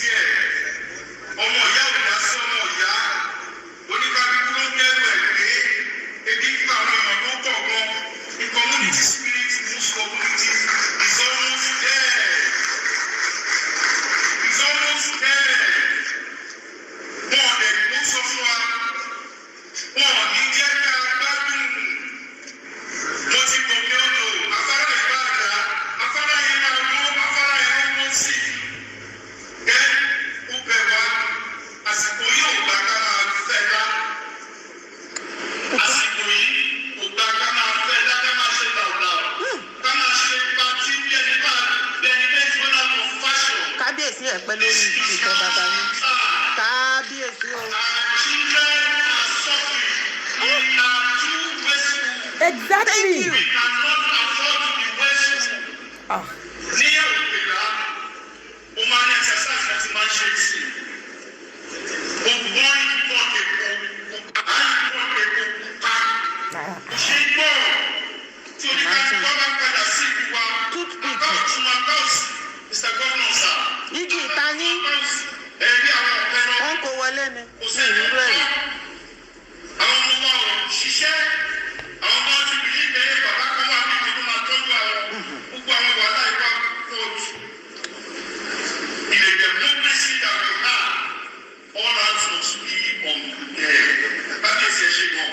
tiẹ̀. Ọmọ ìyá ò dá sí ọmọ ìyá. Oníkálukú ló ń dẹ́rù ẹ̀ pé ebi ń pa àwọn èèyàn tó pọ̀ gan. The community spirit in most communities is almost dead. It's almost dead. Wọn ò dẹ̀ ló sọ fún wa. Wọn ò ní jẹ́ ká gbádùn. Mo ti gòkè odò, afárá ìbáàdá, afárá yẹn máa wó, afárá yẹn ló wó sí. Ẹ ó bẹ̀ wá, àsìkò yóò gbà ká máa fẹ́ lá. Àsìkò yìí kò gbà ká máa fẹ́ lá, ká máa ṣe làwùlàwù. Ká máa ṣe party bí ẹni bẹ́ẹ̀ tí wọ́n náà lọ fashion. Kábíyèsí, ẹ̀ pẹ́ lórí ìtẹ́ bàbá yín, kábíyèsí o. Our children are suffering. We are too wasteful. Exactly. Thank you. We cannot afford to be wasteful. Ah. Ní òpèlà, ó máa ní exercise láti máa ń ṣe sí. Gbogbo wọn import epo, à ń import epo pupa. Ah. Kò ṣe é gbọ́. Tí oníkálukú bá padà sí ìlú wa, Toothpick. apá ọ̀tún, apá òsì, Mr. Governor, sir. Igi ìtayín. Apá òsì, ẹ̀rí àwọn ọ̀pẹ náà Wọ́n kó wọlé ni kò ní sí ìrírú ẹ̀rí. Àwọn ọmọ wa ò ṣiṣẹ́. Àwọn ọmọ ti bìí pé bàbá kan wà níbi tó máa tọ́jú àwọn. Gbogbo àwọn wàhálà ìwà pọ̀ jù. In a democracy that we have, all hands must be on deck. Kábíyèsí, ẹ ṣe gan.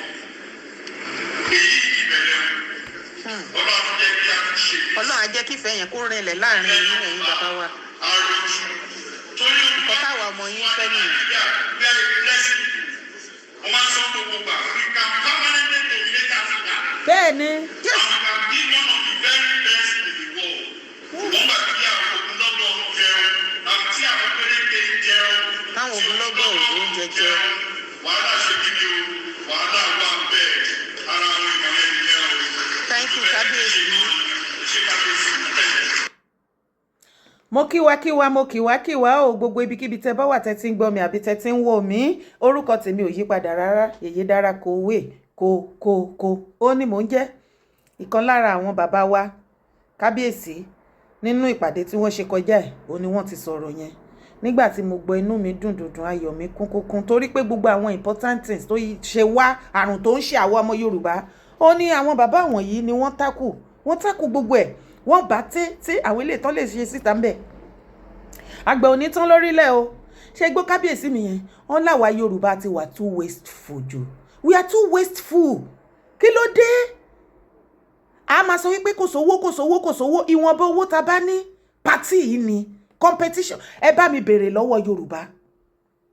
Èyí ìbẹ̀rẹ̀ o. Ọlọ́run jẹ́ kí a tún ṣe bí. Ọlọ́run á jẹ́ kífẹ́ yẹn kó rinlẹ̀ láàrin yín, ẹ̀yin bàbá wa. Àròjù. Torí Nǹkan táwa ọmọ yín fẹ́ nìyí. We are a blessing. Mo máa ń sọ gbogbo gbà. We can permanently dominate Africa. Bẹ́ẹ̀ ni. Yes. And we can be one of the very best in the world. Wọ́n gbà kí àwọn ogunlọ́gọ̀ jẹun, àti àwọn péréte jẹun. Táwọn ogunlọ́gọ̀ ò rí oúnjẹ jẹ. Wàhálà ṣe kí ni o, wàhálà wà bẹ́ẹ̀, ara àwọn ìmọ̀ yẹn nìyẹn o. Thank you, kábíyèsí. Ṣé kábíyèsí bẹ́ẹ̀. Mo kíwa kíwa, mo kíwa kíwa o. Gbogbo ibikíbi tẹ bá wà, tẹ ti ń gbọ́ mi àbí tẹ ti ń wò mí, orúkọ tèmi ò yí padà rárá. Yèyé dára kò wé kò kò kò ó ní mò ń jẹ́. Ìkan lára àwọn bàbá wa kábíyèsí nínú ìpàdé tí wọ́n ṣe kọjá ẹ̀, ó ní wọ́n ti sọ̀rọ̀ yẹn. Nígbà tí mo gbọ́, inú mi dùn dùn dùn, ayọ̀ mi kún kúnkún, torí pé gbogbo àwọn important things tó ṣe wá, àrùn tó ń ṣe àwọn ọmọ Yorùbá, ó ní àwọn bàbá wọ̀nyí ni wọ́n tákù, wọ́n tákù gbogbo ẹ̀. Wọ́n bá tí tí àwọn ilé ìtàn lè ṣe síta ń bẹ̀. Àgbẹ̀ ò ní tán lórílẹ̀ o. Ṣé gbọ́ kábíyèsí mi yẹn? Wọ́n láwa Yorùbá ti wà too wasteful jù. We are too wasteful. Kí ló dé? A máa sọ wípé kò sówó, kò sówó, kò sówó. Ìwọ̀nba owó ta bá ní, party yìí ni competition. Ẹ bá mi béèrè lọ́wọ́ Yorùbá,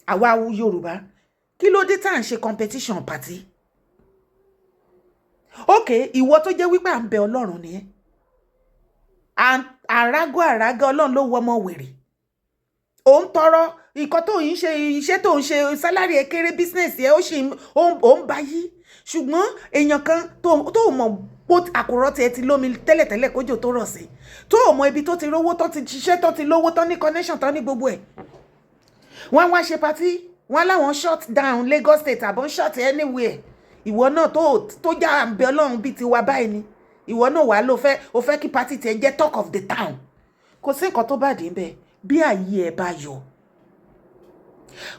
àwa Yorùbá, kí ló dé tá à ń ṣe competition party? Ok, ìwọ tó jẹ́ wípé à ń bẹ Ọlọ́run ni ẹ́, àrágó àrágó, Ọlọ́run ló wọ ọmọ wèrè. Ò ń tọrọ nǹkan tó ń ṣe, iṣẹ́ tó ń ṣe, salary ẹ kéré, business ẹ ó sì ó ń bá yí. Ṣùgbọ́n èèyàn kan tó mọ̀ pó àkùrọ̀ tiẹ̀ ti lómi tẹ́lẹ̀tẹ́lẹ̀ kójò tó rọ̀ sí, tó mọ ibi tó ti rówó, tó ti ṣiṣẹ́, tó ti lówó, tó ní connection, tó ní gbogbo ẹ̀, wọ́n wá ṣe party, wọ́n láwọn shut down Lagos State àbọ̀n shut anywhere. Ìwọ náà tó já àǹbẹ̀ Ọlọ́run bíi tiwa báyìí ni ìwọ náà wàá ló fẹ́, o fẹ́ kí party tiẹ̀ jẹ́ talk of the town. Kò sí nǹkan tó bá dé bẹ́ẹ̀ bí ààyè ẹ̀ bá yọ.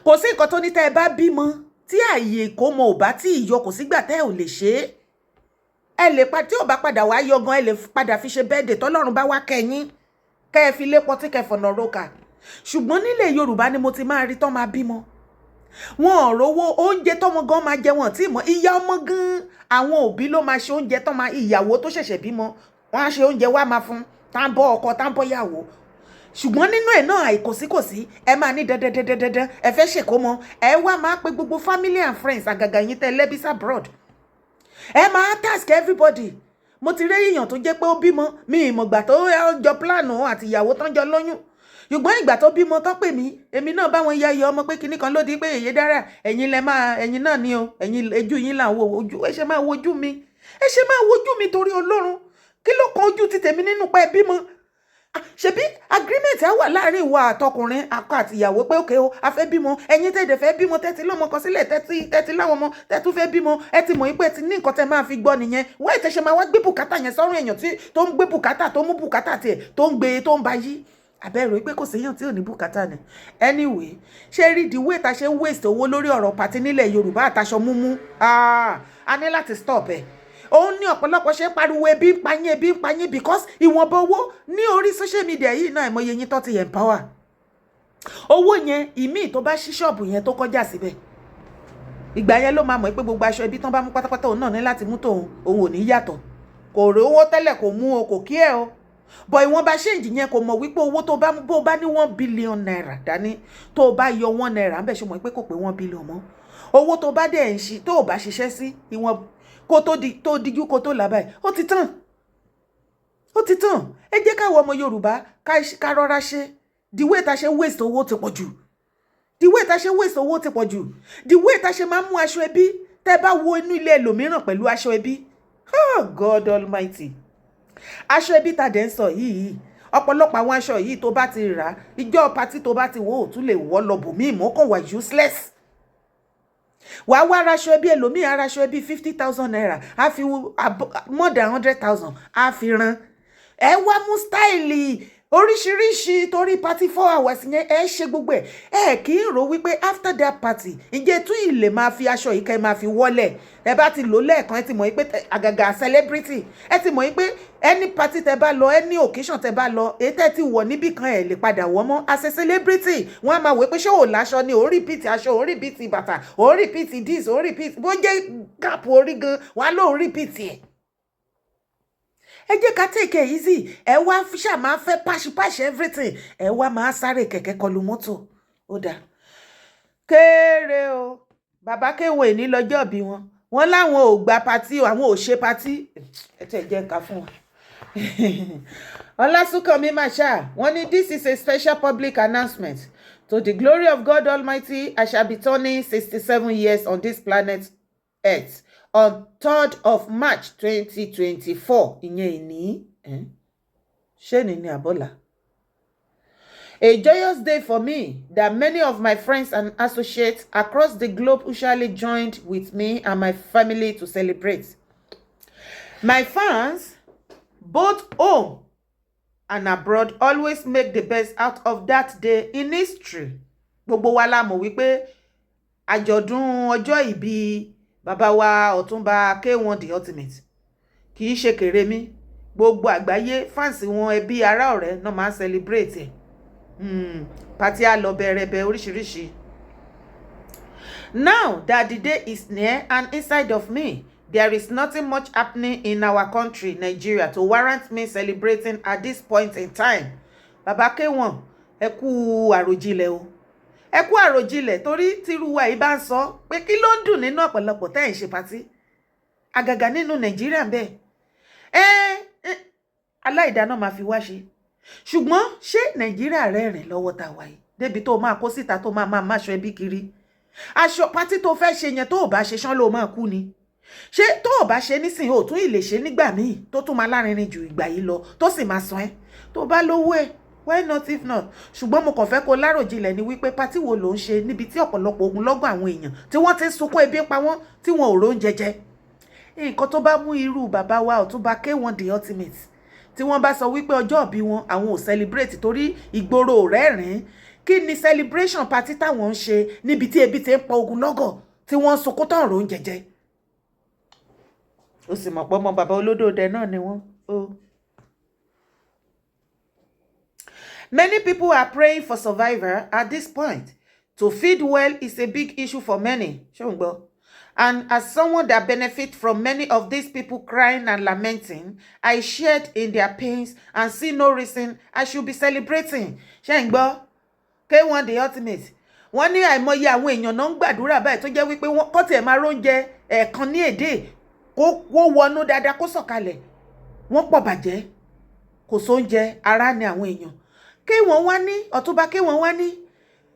Kò sí nǹkan tó ní tẹ́ ẹ bá bímọ tí ààyè ìkómọ ò bá tí ì yọ, kò sígbà tẹ́ ẹ ò lè ṣe é. Ẹ lè pa tí ò bá padà wá yọ gan, ẹ lè padà fi ṣe birthday tọ́lọ́run bá wá kẹ́yìn, kẹ́ ẹ fi lé pọtí, kẹ́ fọ̀nà roka. Ṣùgbọ́n nílẹ̀ Yorùbá ni mo ti máa rí tán máa bímọ, wọn ò rówó oúnjẹ tọmọ gan máa jẹ, wọn tí mọ ìyá ọmọ gan. Àwọn òbí ló máa ṣe oúnjẹ tán máa, ìyàwó tó ṣẹ̀ṣẹ̀ bímọ, wọn á ṣe oúnjẹ wá máa fún tá ń bọ́ ọkọ, tá ń bọ́ ìyàwó. Ṣùgbọ́n nínú ẹ̀ náà, àìkòsíkòsí, ẹ máa ní dandandandandan ẹ fẹ́ ṣèkómọ, ẹ wá máa pe gbogbo family and friends, àgàgà yín tẹ́ lẹ́bí abroad, ẹ máa task everybody. Mo ti rí èèyàn tó jẹ́ pé ó bímọ, mi ìmọ̀gbà tó jọ plan àti ìyàwó tán jọ lóyún, ṣùgbọ́n ìgbà tó bímọ tán pè mí, èmi náà bá wọn ya iye ọmọ pé kinní kan ló di pé èyí dára, ẹ̀yin lẹ máa, ẹ̀yin náà ni o, ẹ̀yin ojú yín là ń wo ojú. Ẹ ṣe máa wojú mi, ẹ ṣe máa wojú mi torí Ọlọ́run. Kí ló kan ojú ti tèmi nínú pé bímọ? Ṣebí agreement á wà láàrin ìwọ àtọkùnrin, akọ àti ìyàwó, pé òkè o, a fẹ́ bímọ. Ẹ̀yin tẹ̀dẹ̀ fẹ́ bímọ, tẹ́tí lọ́mọ kan sílẹ̀, tẹ́tí láwọn ọmọ tẹ́tú fẹ́ bímọ, ẹ ti mọ̀ pé ẹ ti ní nǹkan tẹ́ máa fi gbọ́ nìyẹn. Wọ́n ẹ̀ tẹ́ ṣe máa wá gbé bùkátà yẹn sọ́rùn èèyàn tí tó ń gbé bùkátà, tó mú bùkátà tiẹ̀, tó ń gbé, tó ń ba yí. Àbẹ̀rù pé kò séèyàn tí ò ní bùkátà ni. Anyway, ṣé rí the way ta ṣe ń waste owó lórí ọ̀rọ̀ party nílẹ̀ Yorùbá àtàṣọ múmú, a ní láti stop ẹ̀. Òun ní ọ̀pọ̀lọpọ̀ ṣe ń pariwo ebi ń payín, ebi ń payín, because ìwọ̀nba owó ní orí social media yìí náà, ìmọye yín tó ti empower owó yẹn, ìmíì tó bá ṣí ṣọ́ọ̀bù yẹn tó kọjá síbẹ̀, ìgbà yẹn ló máa mọ̀ pé gbogbo aṣọ ẹbí tán bá mú pátápátá, òun náà ní láti mú tòun. Òun ò ní yàtọ̀. Kò rí owó tẹ́lẹ̀, kò mú o, kò kí ẹ̀ o bọ̀. Ìwọ̀nba change yẹn, kò mọ̀ wípé owó tó bá mú, bó bá ní ₦1 billion dání, tó bá yọ ₦1 ń bẹ̀, ṣe mọ̀ pé kò pé 1 billion mọ́? Owó tó bá dẹ̀ ń ṣi, tó o bá ṣiṣẹ́ sí ìwọ̀n, kó tó di tó díjú, kó tó là báyìí, ó ti tán, ó ti tán. Ẹ jẹ́ káwọn ọmọ Yorùbá ká rọra ṣe. The way ta ṣe waste owó ti pọ̀ jù, the way ta ṣe waste owó ti pọ̀ jù, the way ta ṣe máa ń mú aṣọ ẹbí. Tẹ́ bá wo inú ilé ẹlòmíràn pẹ̀lú aṣọ ẹbí, oh God Almighty, aṣọ ẹbí ta dẹ̀ ń sọ yìí, ọ̀pọ̀lọpọ̀ àwọn aṣọ yìí, tó bá ti rà ìjọ party, tó bá ti wò ó, tún lè wọ́ lọ bòmíì mọ́, kàn wá useless. Wàá wá aṣọ ẹbí ẹlòmíì, ara aṣọ ẹbí ₦50,000, á fi more than 100,000 á fi ran. Ẹ wá mú style oríṣiríṣi torí party 4 hours yẹn, ẹ ṣe gbogbo ẹ. Ẹ kì í rò wípé after that party, ǹjẹ́ tún ìlè máa fi aṣọ yìí kẹ́ máa fi wọlé? Ẹ bá ti lò lẹ́ẹ̀kan, ẹ ti mọ̀ pé àgàgà celebrity, ẹ ti mọ̀ pé any party tẹ bá lọ, any occasion tẹ bá lọ, èyí tẹ́ ti wọ̀ níbì kan, ẹ lè padà wọ̀ mọ́. As a celebrity, wọ́n á máa wò pé ṣé ò láṣọ ni, ò repeat aṣọ, ò repeat bàtà, ò repeat this, ò repeat, bó jẹ́ cap orí gan, wọ́n á lóun repeat ẹ̀. Ẹ jẹ́ ká take it easy. Ẹ wá ṣáà máa fẹ́ pàṣípàṣẹ everything, ẹ wá máa sáré kẹ̀kẹ́ kọlu mọ́tò. Ó dáa, kéré o. Bàbá kéwọn èní lọ́jọ́ bí wọn, wọn láwọn ò gba party, àwọn ò ṣe party. Ẹ tẹ̀ jẹ́ ká fún wọn. Ọlásùnkànmí Masha, wọ́n ní, "This is a special public announcement. To the glory of God Almighty, I shall be turning 67 years on this planet Earth on 3rd of March 2024." Ìyẹn ìní, ṣé ní àbọ̀là. "A joyous day for me that many of my friends and associates across the globe usually joined with me and my family to celebrate. My fans, both home and abroad, always make the best out of that day in history." Gbogbo wa la mọ̀ wípé àjọ̀dún ọjọ́ ìbí bàbá wa Ọ̀túnba K1 The Ultimate kì í ṣe kèrémí. Gbogbo àgbáyé, fans wọn, ẹbí, ará, ọ̀rẹ́ náà máa ń celebrate ẹ̀. Party á lọ bẹ̀rẹ̀bẹ̀ oríṣiríṣi. "Now that the day is near and inside of me, there is nothing much happening in our country, Nigeria, to warrant me celebrating at this point in time." Bàbá K1, ẹ kú àròjinlẹ̀ o, ẹ kú àròjinlẹ̀, torí tírú wa yìí bá ń sọ pé kí ló ń dùn nínú ọ̀pọ̀lọpọ̀ tẹ́ ẹ̀ ń ṣe party, àgàgà nínú Nàìjíríà bẹ́ẹ̀, ẹ aláìdáná máa fi wá ṣe. Ṣùgbọ́n ṣé Nàìjíríà rẹ́rìn lọ́wọ́ tá a wà yìí débi tó máa kó síta, tó máa máa máṣọ ẹbí kiri? Aṣọ party tó fẹ́ ṣe yẹn, tó ò bá ṣe ṣán ló máa kú ni. Ṣé tó o bá ṣe nísìnyí, ò tún ìlè ṣe nígbà míì tó tún máa lárinrin ju ìgbà yìí lọ, tó sì máa san ẹ́ tó bá lówó ẹ̀? Why not, if not? Ṣùgbọ́n mo kàn fẹ́ kó láròjinlẹ̀ ni wípé party wo ló ń ṣe níbi tí ọ̀pọ̀lọpọ̀ ogunlọ́gọ̀ àwọn èèyàn tí wọ́n ti ń sunkún, ebi pa wọ́n, tí wọn ò róúnjẹ jẹ? Nǹkan tó bá mú irú bàbá wa Ọ̀túnba K1 The Ultimate, tí wọ́n bá sọ wípé ọjọ́ ìbí wọn, àwọn ò celebrate torí ìgboro rẹ́rìn-ín, kí ni celebration party táwọn ń ṣe níbi tí ebi ti ń pa ogunlọ́gọ̀, tí wọ́n ń sunkún tán róúnjẹ jẹ? Ó sì mọ̀ pé ọmọ bàbá olódòdẹ náà ni wọ́n. Oh. "Many people are praying for survival at this point. To feed well is a big issue for many." Ṣé. "And as someone that benefit from many of these people crying and lamenting, I shared in their pains and see no reason I should be celebrating." Ṣé ń gbọ́? K1 The Ultimate. Wọ́n ní àìmọye àwọn èèyàn náà ń gbàdúrà báyìí tó jẹ́ wípé wọ́n kọ́ tiẹ̀ máa róúnjẹ ẹ̀ẹ̀kan ní èdè kó wọnú dáadáa, kó sọ̀kalẹ̀. Wọ́n pọ̀ bàjẹ́. Kò sóúnjẹ, ara ni àwọn èèyàn. Kí wọ́n wá ní Ọ̀túnba, kí wọ́n wá ní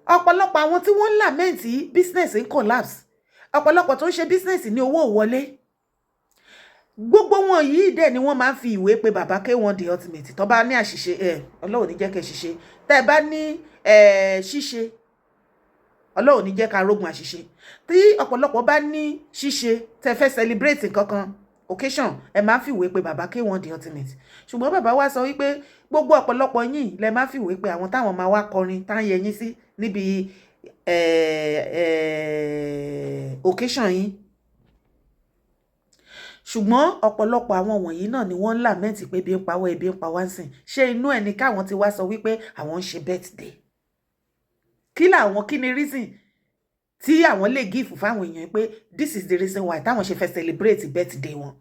ọ̀pọ̀lọpọ̀ àwọn tí wọ́n ń lament, business ń collapse, ọ̀pọ̀lọpọ̀ tó ń ṣe business ní owó wọlé. Gbogbo wọn yìí dẹ̀ ni wọ́n máa ń fi ìwé pe bàbá K1 The Ultimate. Tó bá ní àṣìṣe ẹ, Ọlọ́run ní jẹ́ kẹ́ ṣiṣẹ́. Tẹ́ ẹ bá ní ṣíṣe, Ọlọ́run ní jẹ́ ká rógun àṣìṣe. Tí ọ̀pọ̀lọpọ̀ bá ní ṣíṣe, tẹ́ fẹ́ celebrate nǹkan kan. Occasion ẹ máa fìwé pé bàbá K1 The Ultimate. Ṣùgbọ́n bàbá wa sọ wípé gbogbo ọ̀pọ̀lọpọ̀ yín lẹ máa fìwé pé àwọn táwọn máa wá kọrin tá ń yẹ yín sí níbi occasion yín, ṣùgbọ́n ọ̀pọ̀lọpọ̀ àwọn wọ̀nyí náà ni wọ́n ń lament pé ebi ń pa wá, ebi ń pa wá ń sìn. Ṣé inú ẹ̀ ní káwọn ti wá sọ wípé àwọn ń ṣe birthday? Kí làwọn, kí ni reason tí àwọn lè give fáwọn èèyàn pé this is the reason why táwọn ṣe fẹ́ celebrate birthday wọn?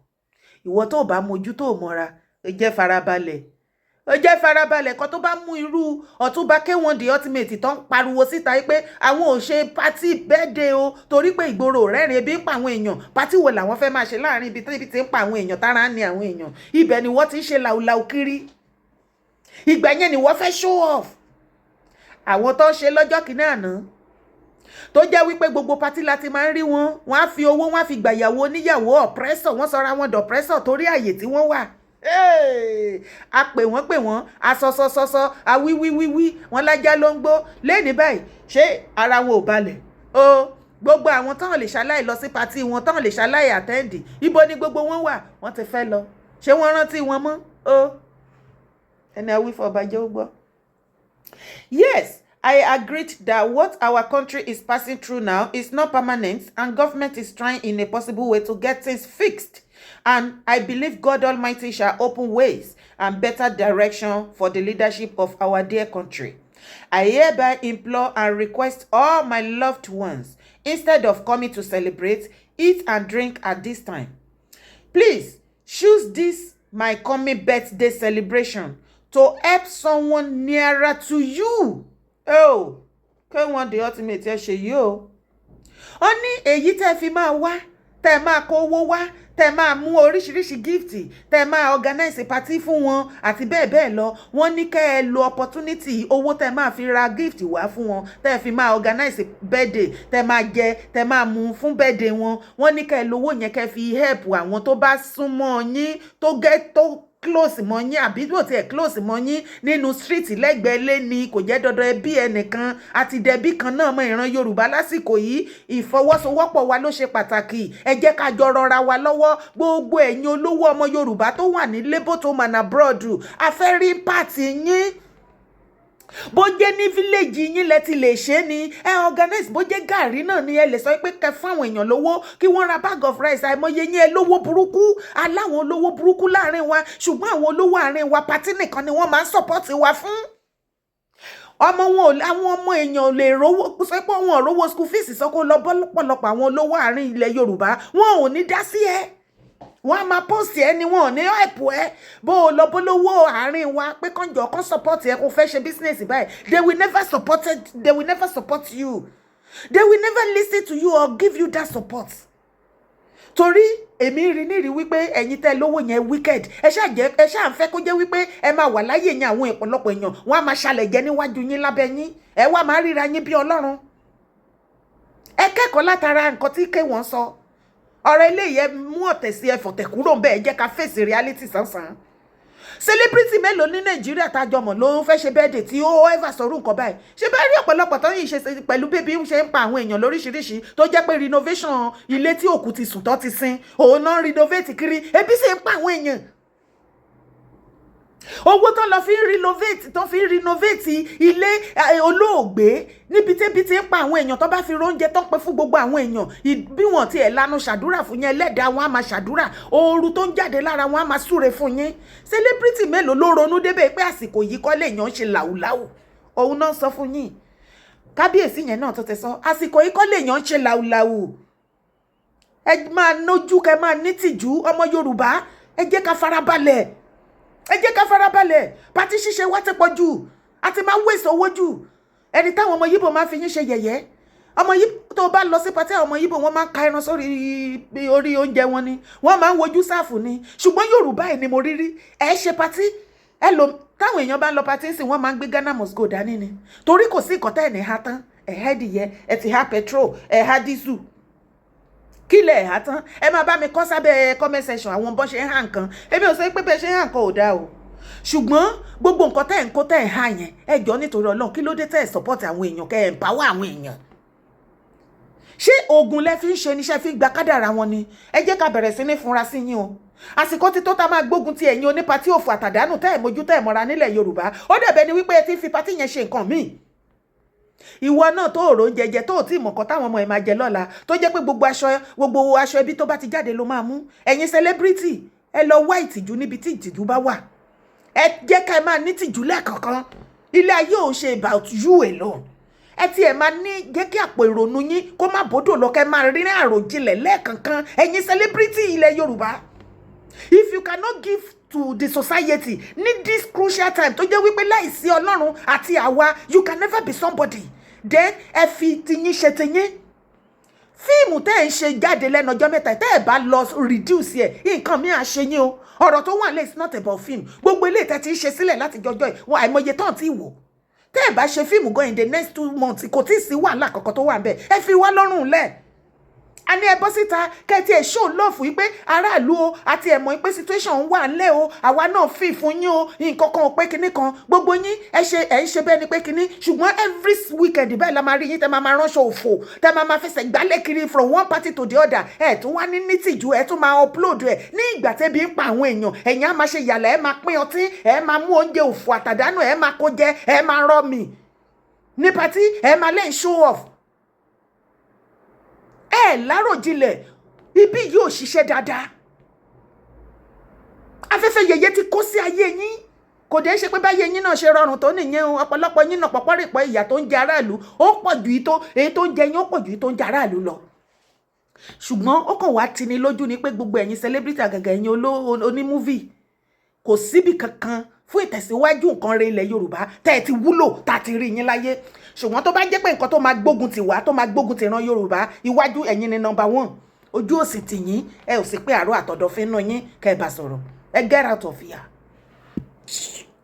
Ìwọ tó bá mojú tó mọ́ra, ó jẹ́ farabalẹ̀, ó jẹ́ farabalẹ̀ kan tó bá mú irú Ọ̀túnba K1 The Ultimate tó ń pariwo síta pé àwọn ò ṣe party birthday o, torí pé ìgboro rẹ́rìn, ebi ń pa àwọn èèyàn. Party wo làwọn fẹ́ máa ṣe láàrin ibi tí ń pa àwọn èèyàn, tára ń ní àwọn èèyàn? Ibẹ̀ ni wọ́n ti ń ṣe làwùlàwù kiri. Ìgbà yẹn ni wọ́n fẹ́ show off. Àwọn tó ń ṣe lọ́jọ́ kìíní àná, tó jẹ́ wípé gbogbo party láti máa ń rí wọn, wọ́n á fi owó, wọ́n á fi gbàyàwó oníyàwó, oppressor, wọ́n sọra wọn d'oppressor torí àyè tí wọ́n wà. A pè wọ́n, pè wọ́n, a sọ sọ sọ sọ, a wí wí wí wí, wọ́n lájá ló ń gbó. Lẹ́ni báyìí, ṣé ara wọn ò balẹ̀ o? Gbogbo àwọn táwọn lè ṣaláì lọ sí party wọn, táwọn lè ṣaláì attend, ibo ni gbogbo wọn wà? Wọ́n ti fẹ́ lọ. Ṣé wọ́n rántí wọn mọ́ o? Ẹni a wí fún ọba jẹ́ ó gbọ́. Yes, I agreed that what our country is passing through now is not permanent and government is trying in a possible way to get things fixed. And I believe God Almighty shall open ways and better direction for the leadership of our dear country. I hereby implore and request all my loved ones, instead of coming to celebrate, eat and drink at this time, please choose this my coming birthday celebration to help someone nearer to you. Oh, K1 The Ultimate, ẹ ṣe yìí o. Ó ní èyí tẹ́ fi máa wá, tẹ́ máa kó owó wá, tẹ́ máa mú oríṣiríṣi gift, tẹ́ máa organize party fún wọn àti bẹ́ẹ̀ bẹ́ẹ̀ lọ. Wọ́n ní kẹ́ ẹ lo opportunity owó tẹ́ máa fi ra gift wá fún wọn, tẹ́ fi máa organize birthday, tẹ́ máa jẹ, tẹ́ máa mu fún birthday wọn. Wọ́n ní kẹ́ ẹ lówó yẹn, kẹ́ fi help àwọn tó bá súnmọ́ yín, tó get tó close mọ́ yín, àbí bó tiẹ̀ close mọ́ yín nínú street, lẹ́gbẹ̀ẹ́ lé ní, kò jẹ́ dandan ẹbí ẹnìkan àti dẹbí kan náà mọ́. Ìran Yorùbá lásìkò yìí, ìfọwọ́sowọ́pọ̀ wa ló ṣe pàtàkì. Ẹ jẹ́ ká jọ rọra wa lọ́wọ́. Gbogbo ẹ̀yin olówó ọmọ Yorùbá tó wà ní labour tó man abroad, a fẹ́ rí party yín. Bó jẹ́ ní village yín lẹ ti lè ṣe é ni, ẹ organize. Bó jẹ́ gàrí náà ni ẹ lè sọ pé kẹ fún àwọn èèyàn lówó kí wọ́n ra bag of rice. Àìmọye yín, ẹ lówó burúkú, aláwọn olówó burúkú láàrin wa. Ṣùgbọ́n àwọn olówó àárín wa, party nìkan ni wọ́n máa ń support wa fún. Ọmọ wọn ò, àwọn ọmọ èèyàn ò lè rówó sọ pé wọn ò rówó school fees sọ kó lọ bọ́. Lọ́pọ̀lọpọ̀ àwọn olówó àárín ilẹ̀ Yorùbá, wọn ò ní dá sí ẹ, wọ́n á máa post ẹ ni, wọn ò ní help ẹ. Bó o lọ bólówó àárín wa pé kànjọ kan support ẹ kó fẹ́ ṣe business báyìí, they will never support it, they will never support you, they will never listen to you or give you that support, torí èmi rí nírí wípé ẹ̀yin tẹ́ lówó yẹn wicked. Ẹ ṣáà jẹ́, ẹ ṣáà ń fẹ́ kó jẹ́ wípé ẹ máa wà láyé yẹn, àwọn ọ̀pọ̀lọpọ̀ èèyàn wọ́n á máa ṣàlẹ̀ jẹ níwájú yín, lábẹ́ yín, ẹ wá máa ríra yín bí Ọlọ́run. Ẹ kẹ́kọ̀ọ́ látara nǹkan tí K1 sọ. Ọ̀rọ̀ eléyìí, ẹ mú ọ̀tẹ̀ sí, ẹ fọ̀tẹ̀ kúrò ń bẹ́ẹ̀, jẹ́ ká face reality sánsan. Celebrity mélòó ní Nàìjíríà tá a jọ mọ̀ ló ń fẹ́ ṣe birthday tí ó ever sọ̀rọ̀ nǹkan báyìí? Ṣé bá rí ọ̀pọ̀lọpọ̀ tó yìí ṣe pẹ̀lú bébí ṣe ń pa àwọn èèyàn lóríṣiríṣi, tó jẹ́ pé renovation ilé tí òkú ti sùn tó ti sin, òun náà renovate kiri, ebi sì ń pa àwọn èèyàn. Owó tó lọ fi ń renovate, tó fi ń renovate ilé olóògbé níbi tẹ́bi tí ń pa àwọn èèyàn, tó bá fi róúnjẹ tó ń pẹ́ fún gbogbo àwọn èèyàn, bí wọ́n tiẹ̀ lanu ṣàdúrà fún yẹn, ẹlẹ́dàá wọn á máa ṣàdúrà, ooru tó ń jáde lára wọn á máa súre fún yín. Celebrity mélòó ló ronú débẹ̀ pé àsìkò yìí kọ́ lèèyàn ń ṣe làwùláwù? Òun náà sọ fún yín, kábíyèsí yẹn náà tó ti sọ, àsìkò yìí kọ́ lèèyàn ń ṣe làwùláwù. Ẹ máa nójú, kẹ máa nítìjú. Ọmọ Yorùbá, ẹ jẹ́ ká farabalẹ̀, ẹ jẹ́ ká farabalẹ̀. Party ṣíṣe wá ti pọ̀ jù, a ti máa ń wèsì owó jù. Ẹni táwọn ọmọ Yíbò máa fi yín ṣe yẹ̀yẹ́, ọmọ Yíbò tó bá lọ sí party, àwọn ọmọ Yíbò, wọ́n máa ń ka ẹran sórí orí oúnjẹ wọn ni, wọ́n máa ń wojú sáàfù ni. Ṣùgbọ́n Yorùbá ẹ̀ ni mo rí rí, ẹ ṣe party, ẹ lò táwọn èèyàn bá ń lọ party sí, wọ́n máa ń gbé Ghana must go dání ni, torí kò sí ìkọ́tà ẹ̀ ní ha tán. Ẹ̀ hẹ́dìyẹ, ẹ̀ ti ha petrol, ẹ̀ ha diesel, kí lẹ̀ ha tán? Ẹ máa bá mi kọ́ sábẹ́ comment section àwọn bọ́n ṣe ń hà nǹkan. Èmi ò sọ pé bẹ́ẹ̀ ṣe ń hà nǹkan ò dáa o, ṣùgbọ́n gbogbo nǹkan tẹ́ ẹ̀ ń kó, tẹ́ ẹ̀ ń hà yẹn, ẹ jọ, nítorí Ọlọ́run, kí ló dé tẹ́ ẹ̀ support àwọn èèyàn, kẹ́ ẹ̀ empower àwọn èèyàn? Ṣé oògùn lẹ fi ń ṣe níṣẹ́ fi ń gba kádàrà wọn ni? Ẹ jẹ́ ká bẹ̀rẹ̀ sí ní funra sí yín o. Àsìkò tí tó ta máa gbógun ti ẹ̀yin oní party òfò àtàdánù tẹ́ ẹ̀ mójú tẹ́ ẹ̀ mọ́ra nílẹ̀ Yorùbá. Ó dẹ̀bẹ̀ ni wípé ẹ ti fi party yẹn ṣe nǹkan míì. Ìwọ náà tó òrò ń jẹjẹ, tó ò tí ì mọ̀kàn táwọn ọmọ ẹ̀ máa jẹ lọ́la, tó jẹ́ pé gbogbo aṣọ ẹbí tó bá ti jáde ló máa mú. Ẹ̀yin celebrity, ẹ lọ wá ìtìjú níbi tí ìtìjú bá wà. Ẹ jẹ́ ká ẹ máa ní tìjú lẹ́ẹ̀kọ̀ọ̀kan. Ilé ayé ò ṣe about you alone. Ẹ ti ẹ̀ máa ní jẹ́ kí àpò ìrònú yín kó má bòdò lọ, kẹ́ máa rí àròjinlẹ̀ lẹ́ẹ̀kọ̀ọ̀kan. Ẹ̀yin celebrity ilẹ̀ Yorùbá, if you cannot give to the society ní this crucial time, tó jẹ́ wípé láìsí Ọlọ́run àti àwa, you can never be somebody, then ẹ fi tiyín ṣe tiyín. Fíìmù tẹ́ ẹ̀ ń ṣe jáde lẹ́nu ọjọ́ mẹ́ta, tẹ́ ẹ̀ bá lọ reduce ẹ̀, nǹkan mi à ṣe yín o. Ọ̀rọ̀ tó wà lẹ́ is not about film. Gbogbo eléyìí tẹ́ ti ń ṣe sílẹ̀ láti jọjọ́ ẹ̀ wọn, àìmọye tán ti wò. Tẹ́ ẹ̀ bá ṣe fíìmù gan in the next 2 months, kò tí ì sí wàhálà kankan tó wà ń bẹ̀. Ẹ fi wá lọ́rùn lẹ̀. A ní ẹ bọ́ síta, kẹ́tí ẹ̀ show love wípé aráàlú o, àti ẹ̀ mọ̀ pé situation wà ńlẹ̀ o, àwa náà fi fún yín o. Nǹkan kan ò pé kinní kan, gbogbo yín ẹ ṣe, ẹ ń ṣe bẹ́ẹ̀ ni pé kinní, ṣùgbọ́n every weekend bẹ́ẹ̀ la máa rí yín tẹ́ máa máa ránṣọ òfò, tẹ́ máa máa fẹsẹ̀ gbálẹ̀ kiri from one party to the other. Ẹ̀ tún wá ní nítìjú, ẹ̀ tún máa upload ẹ̀ ní ìgbà tẹ́bi ń pa àwọn èèyàn. Ẹ̀yin á máa ṣe yàlẹ̀, ẹ̀ máa pín ọtí, ẹ̀ máa mú oúnjẹ òfò àtàdánù, ẹ̀ máa kó jẹ, ẹ̀ máa rọ́ mi ní party, ẹ̀ máa lẹ́yìn show off. Ẹ láròjinlẹ̀, ibi yìí ò ṣiṣẹ́ dáadáa. Afẹ́fẹ́ yẹyẹ ti kó sí ayé yín. Kò dé ṣe pé báyé yín náà ṣe rọrùn tó nìyẹn o. Ọ̀pọ̀lọpọ̀ yín náà pọ̀pọ́ rìpọ̀, ìyà tó ń jẹ aráàlú ó pọ̀ ju èyí tó ń jẹ yín, ó pọ̀ ju èyí tó ń jẹ aráàlú lọ. Ṣùgbọ́n ó kàn wá tini lójú ni pé gbogbo ẹ̀yin celebrity, àgàgà ẹ̀yin oní movie, kò síbì kankan fún ìtẹ̀síwájú nǹkan rẹ̀ ilẹ̀ Yorùbá tẹ́ ẹ ti wúlò tá a ti rí yín láyé. Ṣùgbọ́n tó bá jẹ́ pé nǹkan tó máa gbógun ti wá, tó máa gbógun ti ran Yorùbá iwájú, ẹ̀yin ni number one. Ojú òsì tì yín, ẹ ò sì pé àárọ̀ àtọ̀dọ̀fín náà yín kẹ́ ẹ bá sọ̀rọ̀. Ẹ get out of here.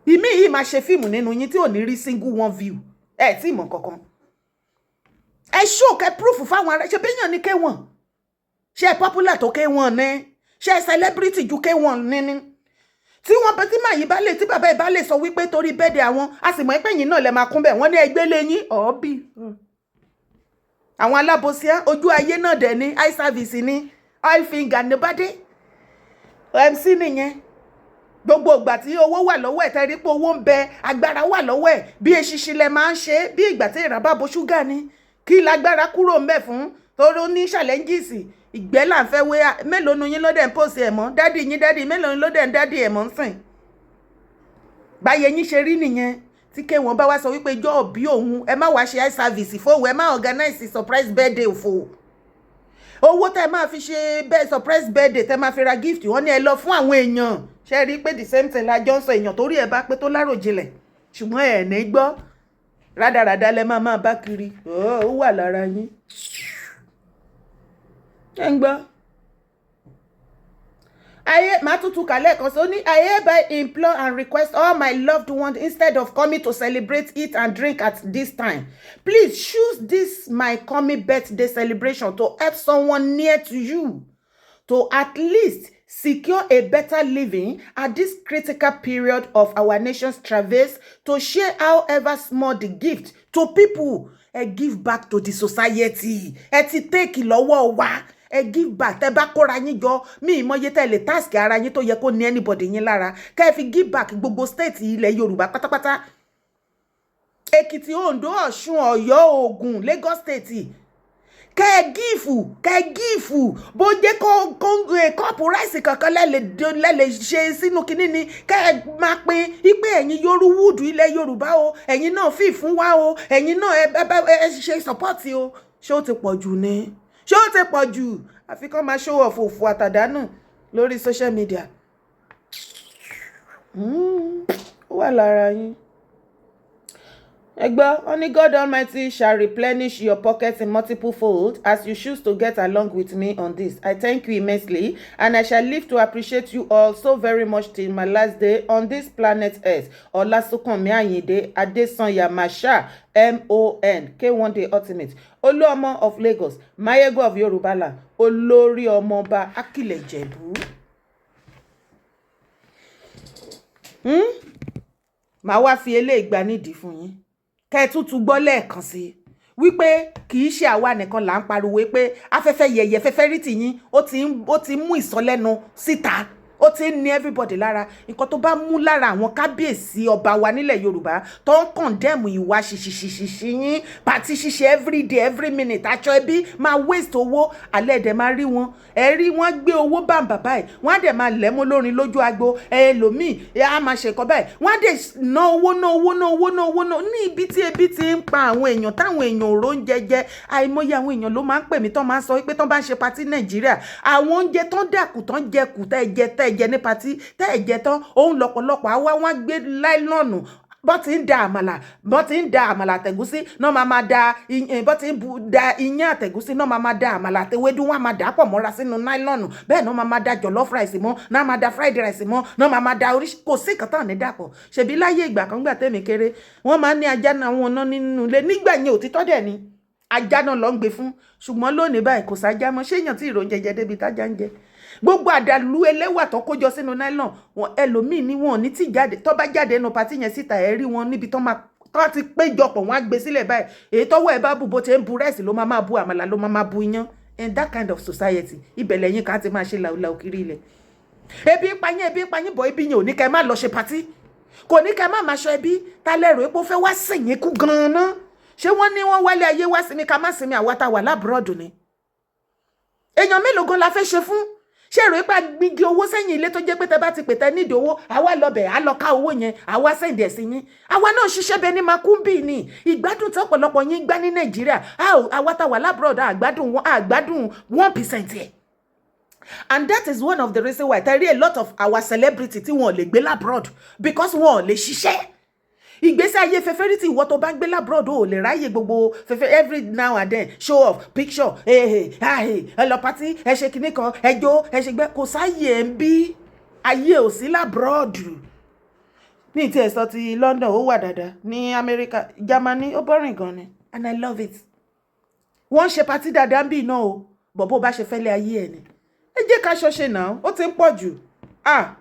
Ìmí yìí máa ṣe fíìmù nínú yín tí ò ní rí single one view. Ẹ tí ì mọ̀ kankan. Ẹ ṣó kẹ proof fáwọn ará ṣe béèyàn ní K1. Ṣe popular tó K1 ní? Ṣe celebrity ju K1 ní tí wọ́n bẹ tí màá yí bá lè, tí bàbá yìí bá lè sọ wípé torí bẹ́ẹ̀dẹ̀ àwọn, a sì mọ̀ pé yín náà lẹ máa kún bẹ́ẹ̀. Wọ́n ní ẹgbẹ́ lé yín ọ̀ọ́bì àwọn alábòsíá ojú ayé náà dẹ̀ ní eye service ní oil finger ní bá dé. MC nìyẹn. Gbogbo ìgbà tí owó wà lọ́wọ́ ẹ̀, tẹ́rí pé owó ń bẹ, agbára wà lọ́wọ́ ẹ̀, bí eṣinṣin lẹ máa ń ṣe, bí ìgbà tí ìrà bá bo ṣúgà ni. Kí lágbára kúrò ń bẹ̀ fún torí ó ní challenges. Ìgbẹ́ là ń fẹ́ wé. Mélòó nu yín ló dẹ̀ ń pòsì ẹ̀ mọ́ daddy yín? Daddy mélòó ló dẹ̀ ń daddy ẹ̀ mọ́ ń sìn? Báyẹn yín ṣe rí nìyẹn. Tí kéwọn bá wá sọ wípé ijọ́ òbí òun, ẹ má wá ṣe eye service fóun, ẹ má organize surprise birthday òfò. Owó tẹ́ máa fi ṣe bẹ́ẹ̀ surprise birthday, tẹ́ máa fi ra gift, wọ́n ní ẹ lọ fún àwọn èèyàn. Ṣe rí i pé the same thing la jọ ń sọ? Èèyàn torí ẹ bá pé tó láròjinlẹ̀, ṣùgbọ́n ẹ̀ ní gbọ́, rádaràda lẹ máa máa bá kiri. Ó wà lára yín, ẹ ń gbọ́. Ayé màá tútù kàlẹ́ kan sọ ní, "I hereby implore and request all my loved ones, instead of coming to celebrate, eat and drink at this time, please choose this my coming birthday celebration to help someone near to you to at least secure a better living at this critical period of our nation's traverse, to share however small the gift to people." Ẹ give back to the society. Ẹ ti take lọ́wọ́ wa, ẹ give back. Tẹ bá kóra yín jọ, mí ìmọye tẹ lè task ara yín tó yẹ kó ní anybody yín lára, kẹ́ ẹ fi give back gbogbo state ilẹ̀ Yorùbá pátápátá: Èkìtì, Oǹdó, Ọ̀ṣun, Ọ̀yọ́, Ògùn, Lagos State. Kẹ́ ẹ give, kẹ́ ẹ give. Bó jẹ́ cup rice kankan lẹ́lẹ̀ ṣe sínú kinní ni, kẹ́ ẹ máa pín ipe ẹ̀yin Yorùwúdù ilẹ̀ Yorùbá o, ẹ̀yin náà fi fún wa o, ẹ̀yin náà ẹ ṣe support o. Ṣé ó ti pọ̀ jù ni? Ṣé ó ti pọ̀ jù? Àfi kán máa show off òfò àtàdánù lórí social media. Ó wà lára yín. Ẹ gbọ́, wọ́n ní, "God Almighty shall replenish your pockets in multiple folds as you choose to get along with me on this. I thank you immensely and I shall live to appreciate you all so very much till my last day on this planet Earth. Ọlásùnkànmí Àyìndé Adésànyà Marshal, MON, K1 The Ultimate, Olúọmọ of Lagos, Mayegun of Yorùbá land, olórí ọmọọba Akilẹ̀ Ìjẹ̀bú." Màá wá fi eléyìí gbà nídìí fún yín, kẹ́ ẹ tún tún gbọ́ lẹ́ẹ̀kan sí i. Wípé kì í ṣe àwa nìkan là ń pariwo pé afẹ́fẹ́ yẹ̀yẹ̀ fẹ́fẹ́ rí tìyín, ó ti ń mú ìsọlẹ́nu síta, ó ti ń ní everybody lára. Nǹkan tó bá mú lára àwọn kábíyèsí ọba wa nílẹ̀ Yorùbá tó ń condemn ìwà ṣìṣìṣìṣì yín, party ṣíṣe everyday, every minute, aṣọ ẹbí máa waste owó alẹ́, ẹ̀dẹ̀ máa rí wọn, ẹ rí wọn gbé owó bàǹbà báyìí, wọ́n á dẹ̀ máa lẹ́mú lórin lójú agbo, ẹlòmíì á máa ṣe nǹkan báyìí, wọ́n á dẹ̀ ná owó, ná owó, ná owó, ná owó, ná ní ibi tí ebi ti ń pa àwọn èèyàn, táwọn èèyàn ò róúnjẹ jẹ. Àìmọye àwọn èèyàn ló máa ń pè mí tán, máa ń sọ wípé tán bá ń ṣe party Nàìjíríà, àwọn oúnjẹ tán dàkù, tán jẹ kù, tẹ́ ẹ jẹ, tẹ́ ẹ jẹ ní party, tẹ́ ẹ jẹ tán, òun lọ́pọ̀lọpọ̀ àwa wọ́n gbé nylon, bọ́ ti ń da àmàlà, bọ́ ti ń da àmàlà àtẹ̀gúsí náà, máa ma da, bọ́ ti ń da iyán àtẹ̀gúsí náà, máa ma da àmàlà àtẹwédú, wọn máa dà á pọ̀ mọ́ra sínú nylon. Bẹ́ẹ̀ náà máa ma da jollof rice mọ́ náà, máa da fried rice mọ́ náà, máa ma da oríṣi, kò sí nǹkan tán ní dàpọ̀. Ṣèbí láyé ìgbà kan gbà tẹ̀mí kéré, wọ́n máa ń ní ajá náà wọn náà nínú ilé nígbà yẹn, òtítọ́ dẹ̀ ni, ajá náà lọ ń gbé fún. Ṣùgbọ́n lónìí báyìí, kò sájá mọ́. Ṣé èèyàn tí ìròyìn jẹjẹ débi tájá ń jẹ gbogbo àdàlú ẹlẹ́wà tó kójọ sínú nylon wọn, ẹlòmíì ní wọn ò ní tí jáde, tó bá jáde nínú party yẹn síta, ẹ rí wọn níbi tó máa tó ti péjọpọ̀, wọn á gbé sílẹ̀ báyìí. Èyí tọ́wọ́ ẹ bá bù, bó ṣe ń bu rice ló máa máa bu àmàlà, ló máa máa bu iyán. In that kind of society, ibẹ̀ lẹ́yìn kan ti máa ṣe làwùlàwù kiri ilẹ̀. Ebi ń pa yín, ebi ń pa yín bọ̀, ebi yẹn ò ní kẹ́ ẹ má lọ ṣe party, kò ní kẹ́ ẹ má máa ṣọ ẹbí. Ta lẹ́rù epo fẹ́ wá sìn yín kú gan-an? Ṣé wọ́n ní wọ́n wálé ayé wá sinmi, ká má sinmi? Àwa tá wà l'abroad ni, èèyàn mélòó gan la fẹ́ ṣe fún? Ṣé èrò ipa gbígi owó sẹ́yìn ilé tó jẹ́ pé tẹ bá ti pè tẹ nídìí owó, àwa lọ bẹ̀, á lọ ká owó yẹn, àwa send ẹ̀ sí yín? Àwa náà ṣiṣẹ́ bẹ ní makumbi ni. Ìgbádùn tí ọ̀pọ̀lọpọ̀ yín gbá ní Nàìjíríà, àwa tá wà l'abroad, àgbádùn 1% ẹ̀. And that is one of the reasons why tẹ rí a lot of our celebrity tí wọn ò lè gbé l'abroad, because wọn ò lè ṣiṣẹ́ ìgbésí ayé fẹfẹrìtì. Ìwọ tó bá ń gbé l'abroad, ò lè ráyè gbogbo fẹfẹ every now and then, show off picture, ẹ lọ party, ẹ ṣe kinní kan, ẹ jó, ẹ ṣe gbẹ, kò sáyè ẹ ń bí ayé ò sí l'abroad. Ní tí ẹ sọ ti London, ó wà dáadáa ní Amẹ́ríkà, Germany, ó boring gan ni, and I love it. Wọ́n ń ṣe party dáadáa ń bì náà o, bọ̀ bó bá ṣe fẹ́lẹ́ ayé ẹ̀ ni. Ẹ jẹ́ ká ṣọṣe náà, ó ti ń pọ̀ jù. Ah,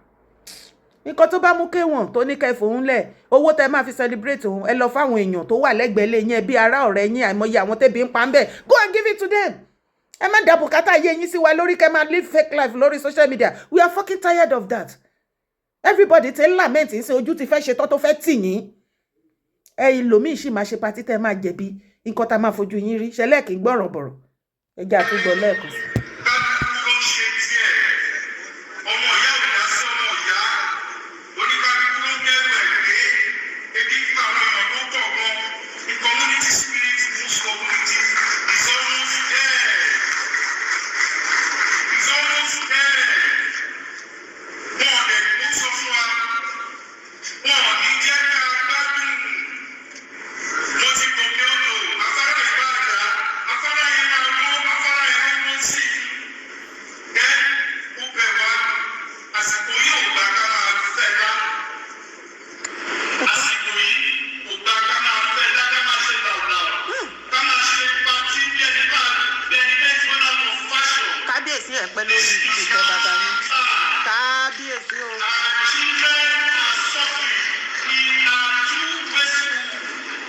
nǹkan tó bá mú kéwọ̀n tó ní kẹ́ fòun lẹ̀, owó tẹ máa fi celebrate òun, ẹ lọ fáwọn èèyàn tó wà lẹ́gbẹ̀ẹ́ lé yín, ẹbí, ará, ọ̀rẹ́ yín, àìmọye àwọn tẹ́bi ń pa ń bẹ̀. Go and give it to them. Ẹ má dà bùkátà ayé yín sí wa lórí, kẹ́ máa live fake life lórí social media. We are fucking tired of that. Everybody ti ń lament ń ṣe, ojú ti fẹ́ ṣe tán tó fẹ́ tì yín. Ẹ ìlòmíì sì máa ṣe party, tẹ́ máa jẹ̀bi nǹkan tá a máa fojú yín rí ṣẹlẹ́ẹ̀kì gbọ́ràn bọ̀rọ̀. Ẹ jẹ́ àtúgbọ̀ lẹ́ẹ̀kan sí. Kálukú ló ń ṣe tiẹ̀, ọmọ ìyá ò dá sí ọmọ ìyá, oníkálukú ló ń dẹ́rù ẹ̀ gbé. Ebi ń pa àwọn èèyàn tó pọ̀ gan. The community spirit in most communities is almost dead, is almost dead. Wọn ò lè kó sọ fún wa, wọn ò ní jẹ́ ká gbádùn. Mo ti gòkè odò, afárá ìbàdà, afárá yẹn máa wó, afárá yẹn ló wó sí ẹ. Ó bẹ̀ wá, àsìkò yìí ò gbà ká máa fẹ́ lá, àsìkò yìí ò gbà ká máa fẹ́ lá, ká máa ṣe làwùlàwù, ká máa ṣe party bí ẹni bẹ́ẹ̀ tí wọ́n náà lọ fashion. Kábíyèsí, ẹ pẹ́ lórí ìtẹ́ bàbá yín, kábíyèsí o. Our children are suffering. We are too wasteful.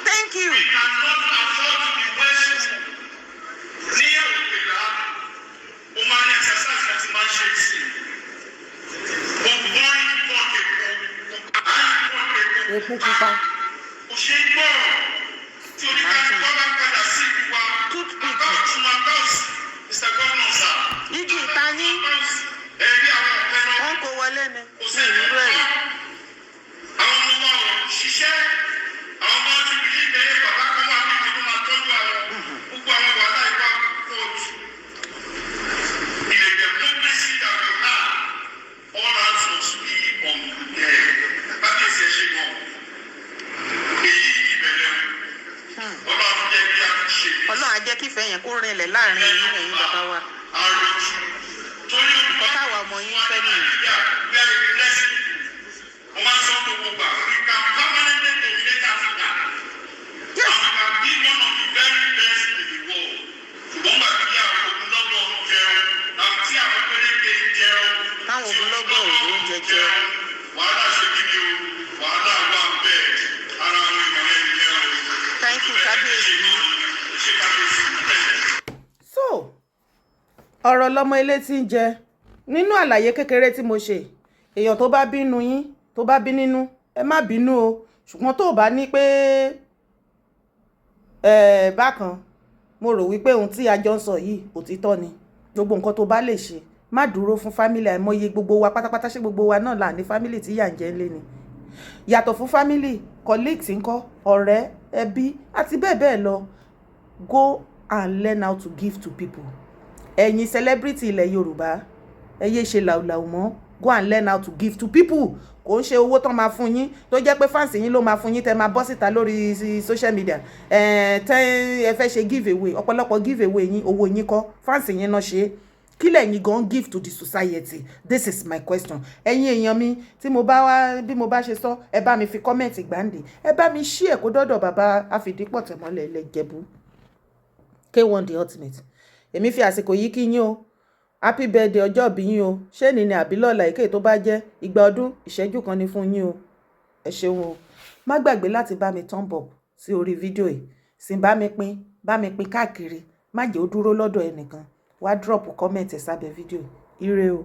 Thank you. We cannot afford to be wasteful. Ní Òkèlá, mo máa ní exercise láti máa ṣe sí. Mo gbọ́ import epo, à ń import epo. Epo pupa. Kò ṣe é gbọ́rọ̀ tí oníkálukú bá padà sí ìlú wa. Toothpick. Apá ọ̀tún, apá òsì, Mr. Governor sir. Igi ìtayín. Apá òsì, ẹ̀rí àwọn ọ̀pẹ náà Wọn kò wọlé ni kò ní sí ìlú ẹ̀rí. Àwọn ọmọ wa ò ṣiṣẹ́, àwọn ọmọ ti bí pé bàbá kan wà níbi tó máa tọ́jú àwọn, gbogbo àwọn wàhálà ìwà pọ̀ jù. In a democracy that we have, all hands must be on deck. Kábíyèsí, ẹ ṣe gan. Èyí ìbẹ̀rẹ̀ o. Ọlọ́run jẹ́ kí a ṣe. Ọlọ́run á jẹ́ kífẹ́ yẹn kó rinlẹ̀ láàrin yín, ẹ̀yin bàbá wa. Àròjù. Torí Nǹkan táwa ọmọ yín fẹ́ nìyí. We are a blessing. Mo máa ń sọ gbogbo gbà. We can permanently dominate Africa. Yes. And we can be one of the very best in the world. Ṣùgbọ́n gbà tí àwọn ogunlọ́gọ̀ ń jẹun, àwọn tí àwọn péréte ń jẹun. Táwọn ogunlọ́gọ̀ ò rí oúnjẹ jẹ. Wàhálà ṣe kí ni o? Wàhálà wà bẹ́ẹ̀. Ara àwọn èèyàn yẹn jẹun. Thank you, kábíyèsí. Ṣé kábíyèsí tẹ̀lé? So ọ̀rọ̀ lọmọ ilé tí ń jẹ nínú àlàyé kékeré tí mo ṣe. Èèyàn tó bá bínú yín, tó bá bí nínú, ẹ má bínú o. Ṣùgbọ́n tó bá ní pé ẹ bákan, mo rò wípé ohun tí a jọ ń sọ yìí, òtítọ́ ni. Gbogbo nǹkan tó bá lè ṣe, má dúró fún family. Àìmọye gbogbo wa pátápátá, ṣé gbogbo wa náà là ní family tí yà ń jẹ ńlé ni? Yàtọ̀ fún family, colleagues ńkọ́, ọ̀rẹ́, ẹbí àti bẹ́ẹ̀ bẹ́ẹ̀ lọ. Go and learn how to give to people. Ẹ̀yin celebrity ilẹ̀ Yorùbá, ẹ yé ṣe làwùlàwù mọ́. Go and learn how to give to people. Kò ń ṣe owó tán máa fún yín, tó jẹ́ pé fans yín ló máa fún yín, tẹ́ máa bọ́ síta lórí social media tẹ́ ẹ fẹ́ ṣe give away. Ọ̀pọ̀lọpọ̀ give away yín, owó yín kọ́, fans yín náà ṣe é. Kí lẹ̀yin gan give to the society? This is my question. Ẹ̀yin èèyàn mi, tí mo bá wá bí mo bá ṣe sọ, ẹ bá mi fi comment gbàǹdì, ẹ bá mi ṣí ẹ̀ kó dọ́dọ̀ bàbá àfìdípọ̀tẹ̀mọ́lẹ̀ ilẹ̀ Ìjẹ̀bú, K1 the Ultimate. Èmi fi àsìkò yìí kí yín o. Happy birthday, ọjọ́ ìbí yín o. Ṣé ní ni àbí lọ́la, èké tó bá jẹ́ ìgbà ọdún ìṣẹ́jú kan ní fún yín o. Ẹ ṣeun o. Má gbàgbé láti bá mi thumb up sí orí fídíò yìí, sì bá mi pín, bá mi pín káàkiri. Má jẹ́ ó dúró lọ́dọ̀ ẹnìkan. Wá drop comment ẹ̀ sábẹ́ fídíò. Ire o.